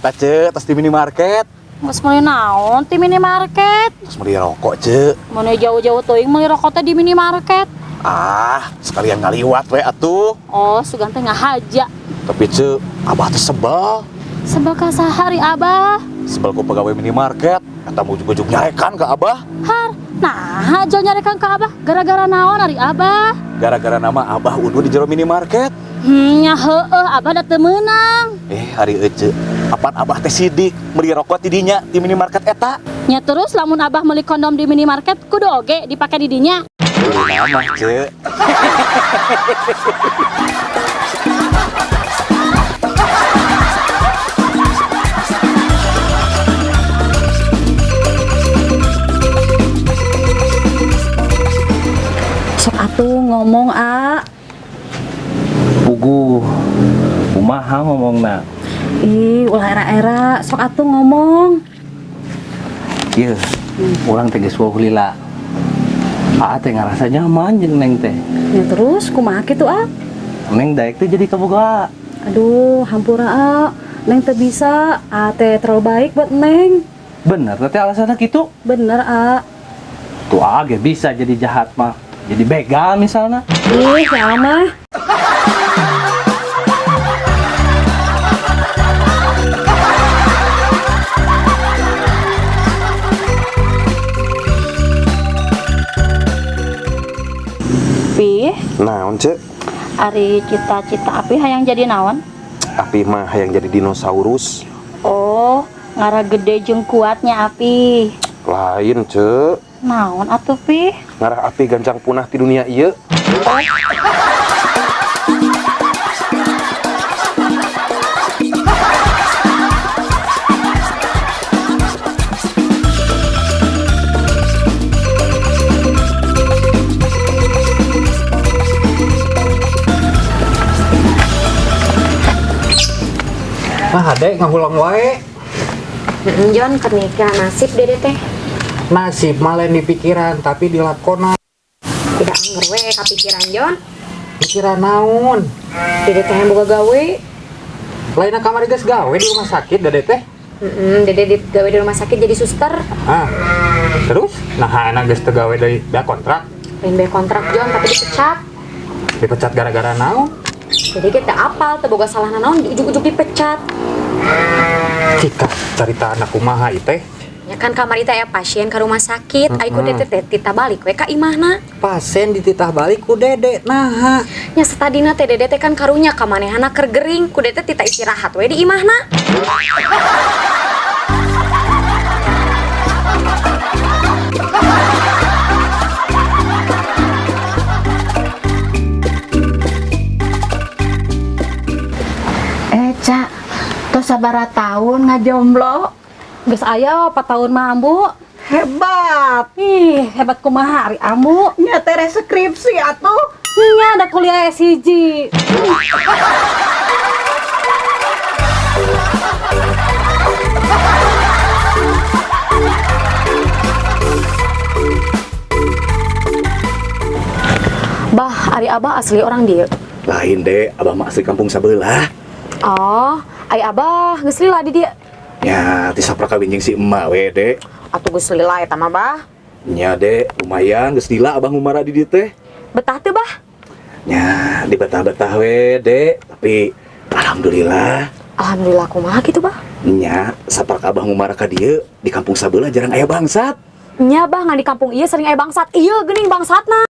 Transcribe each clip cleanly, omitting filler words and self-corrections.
Eta ce, tas di minimarket. Geus meuli naon ti minimarket? Terus meuli rokok, ce. Mana jauh-jauh teuing meuli rokok teh di minimarket. Ah, sekalian ngaliwat we atuh. Oh, sugan teh ngahaja. Tapi ce, abah teh sebel. Sebel ka saha ari abah? Sebel ku pegawai minimarket. Eta mau ujug-ujug nyarekan ke abah. Har, nah jauh nyarekan ka abah gara-gara naon ari abah? Gara-gara nama abah unduh di jero minimarket. Nya heueuh abah da teu meunang. Eh, hari ece, apan abah teh sidik meuli rokok ti dinya di minimarket eta. Nya terus lamun abah meuli kondom di minimarket kudu oge dipake di dinya. Beli nama, ce. Sok atuh ngomong a. Puguh, kumaha ngomongna? Ih, ulah era-era, sok atuh ngomong. Ieu, urang teh geus wauh lila. Aa teh ngarasa nyaman jeung Neng teh. Ya terus kumaha kitu a? Neng daek teh jadi kaboga. Aduh, hampura a. Neng teu bisa, a teh terlalu baik buat Neng. Bener teh alasanna kitu? Bener a. Tuh aa ge bisa jadi jahat mah. Jadi begal misalnya. Ih, ya mah. Pi, Naon ce? ari cita-cita api hayang jadi naon? Api mah hayang jadi dinosaurus. Oh, ngarah gede jeung kuatnya api. Lain ce. Naon atuh pi? Ngarah api gancang punah di dunia ieu. Nah, adek ngahulang wae. Jon keur nikah nasib dede teh. Nasib mah lain di pikiran tapi dilakona. Tidak angger we kapikiran Jon. Pikiran naon? Dede teh yang boga gawe. Lainna kamari geus gawe di rumah sakit dede teh. Dede di gawe di rumah sakit jadi suster. Ah. Terus nah enak geus teu gawe deui, da kontrak. Lain bae kontrak Jon tapi dipecat. Dipecat gara-gara naon? Jadi kita apal teu boga salah naon ujug-ujug dipecat. Cika carita anak kumaha ieu teh? Ya kan kamari teh aya pasien ka rumah sakit, ai ku dede teh titah balik we ka imahna. Pasien dititah balik ku dede naha. Nya satadina teh dede teh kan karunya ka manehana keur gering, ku dede titah istirahat we di imahna. Cak, tos sabaraha tahun ngajomblo? Geus aya 4 tahun mah ambu. Hebat. Ih, hebat kumaha ari ambu. Nya tere skripsi atuh. Nya ada kuliah S1. Bah, ari abah asli orang dieu. Lain deh, abah mah asli kampung sabelah. Oh, ai abah geus lila di dieu. Ya, ti sapra kawin jeung si emak we, Dek. Atuh geus lila eta mah, Bah. Nya, Dek, lumayan geus lila abah ngumara di dieu teh. Betah teu, Bah? Nya, dibetah-betah we, Dek. Tapi alhamdulillah. Alhamdulillah kumaha kitu, Bah? Nya, saprak abah ngumara ka dieu di kampung sabelah jarang aya bangsat. Nya, Bah, ngan di kampung ieu sering aya bangsat. Ieu geuning bangsatna.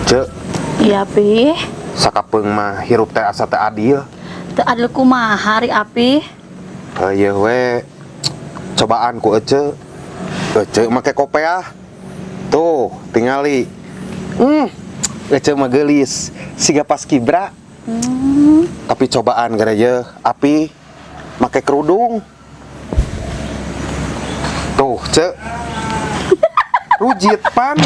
Ce, Iya pi, sakapeung mah hirup teh asa teu adil. teu adil kumaha ari api? Heueuh we. Cobaan ku ece. Ece make kopeah. Tuh, tingali. Ece mah geulis, siga paskibra. Tapi cobaan gara ye, api make kerudung. Tuh, ce. Rujit pan.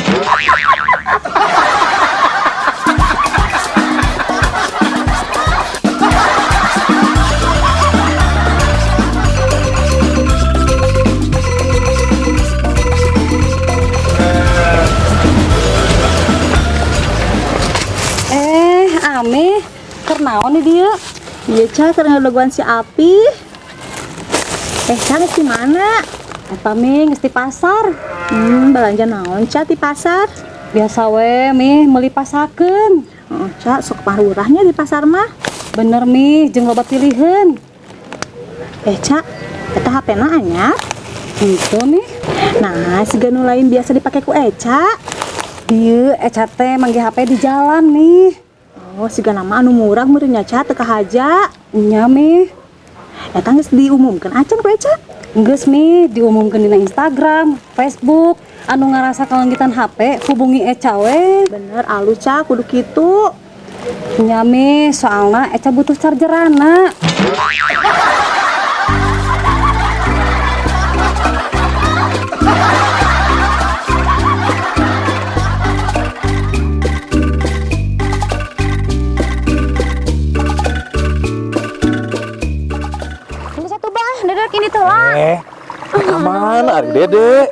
Iya, Ca, keur ngadagoan si Api. Eh, Ca, geus di mana? Eta Mi, geus di pasar. Belanja naon, Ca, di pasar? Biasa we, Mi, meuli pasakeun. Oh, Ca, sok parurahnya di pasar mah. Bener, Mi, jeung loba pilihan. Eh, Ca, eta HP-na anyar. Itu Mi. Nah, siga nu lain biasa dipake ku Eca. Dieu Eca teh manggih HP di jalan, Mi. Oh, siga nama anu murah meureun nya, Ca, teu kahaja. Nya, Mi. Eta geus diumumkeun acan ku Eca. Geus, Mi, diumumkeun dina Instagram, Facebook. Anu ngarasa kalanggitan HP, hubungi Eca we. Bener, alus, Ca, kudu kitu. Nya, Mi, soalna Eca butuh chargerana. Tunggu satu bah, Dede kini tuh lah. Eh, ka mana ari Dede?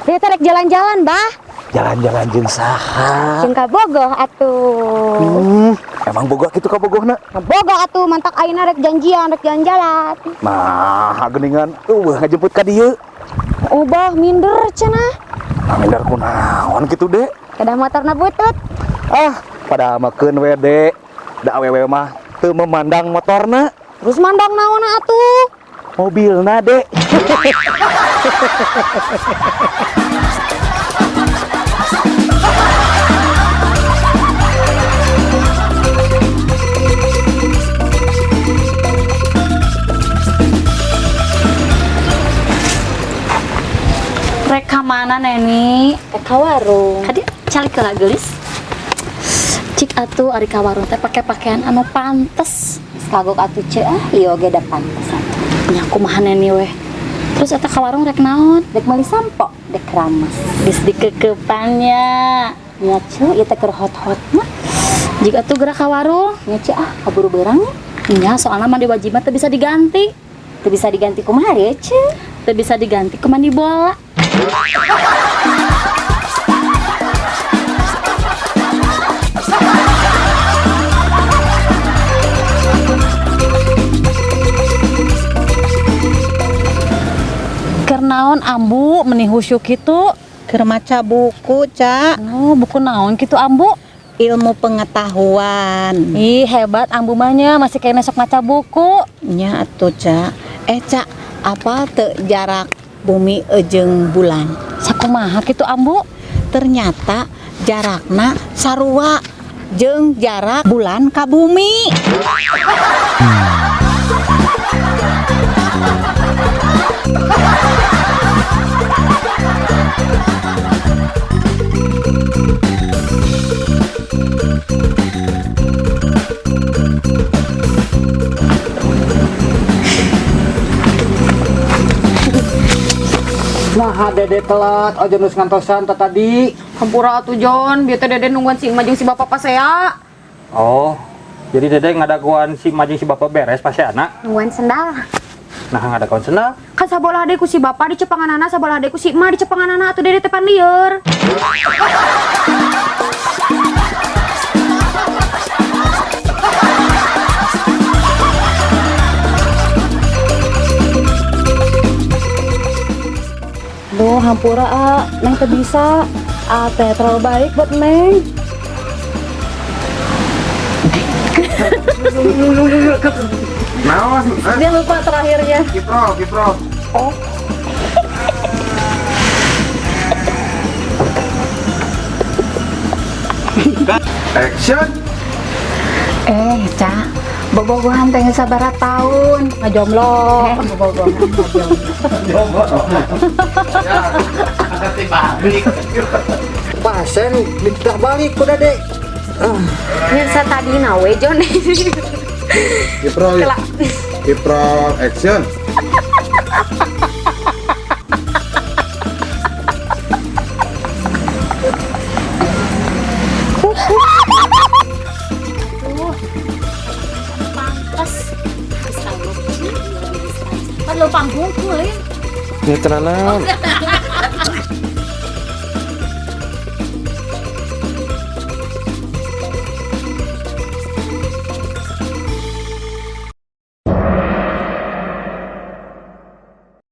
Dede rek jalan-jalan bah. Jalan-jalan jeung saha? Jeung ka Bogoh atuh. Emang bogoh kitu ka bogohna? Ka Bogoh atuh mantak ayeuna rek janjian, rek jalan-jalan. Nah, geuningan eueuh ngajemput ka dieu. Oh bah, minder cenah. Nah, minder kunaon kitu, Dek? Kedah motorna butut. Ah, pada makeun we, Dek. Da awewe mah teu memandang motorna, Terus mandang naonna atuh? Mobilna, Dek. Rek ka mana, Neni? Rek ka warung. Tadi calik heula geulis. Cik atuh ari ka warung teh pake pakaian anu pantes. Kagok atuh ce ah, ieu oge da pantes atuh. Nya kumaha Neni weh. Terus eta ka warung rek naon? Dek meuli sampo, dek rames. Geus dikekepannya. Nya ce, ieu teh keur hot-hot mah. Jika atuh gerak ka warung, Nya ce ah, kaburu beurang nya. Nya soalna mandi wajib mah teu bisa diganti. Teu bisa diganti kumaha ya ce? Teu bisa diganti ku mandi bola. Keur naon Ambu meni husyuk kitu? Keur maca buku, Ca. Oh, buku naon kitu Ambu? Ilmu pengetahuan. Ih, hebat Ambu mah nya, masih kena sok maca buku. Nya atuh, Ca. Eh, Ca, apa teu jarak bumi jeung bulan? Sakumaha kitu Ambu? Ternyata jarakna sarua jeung jarak bulan ka bumi. Nah, Dede telat, aja nus ngantosan tadi. Hampura atuh Jon, bieu teh Dede nungguan si Ima jeung si Bapak pasea. Oh, jadi Dede ngadaguan si Ima jeung si Bapak beres paseana? Nungguan sendal. Nah, ngadaguan sendal. Kan sabolah deui ku si Bapak dicepanganana, sabolah deui ku si Ima dicepanganana atuh Dede teh pan lieur. Duh, hampura A, Neng teu bisa. A teh terlalu baik buat Neng. Naon? Dia lupa terakhirnya. Kipro, kipro. Oh. Action. Eh, Ca, bobogohan teh geus sabaraha taun? Ngajomblo. Eh, bobogohan ngajomblo. Pasen, dititah balik ku Dede. Nyesa tadi nawe Jon. Kipro. Kipro action. Pantes. Geus kagok. Pan leumpang hungkul ya. Ini tenanan.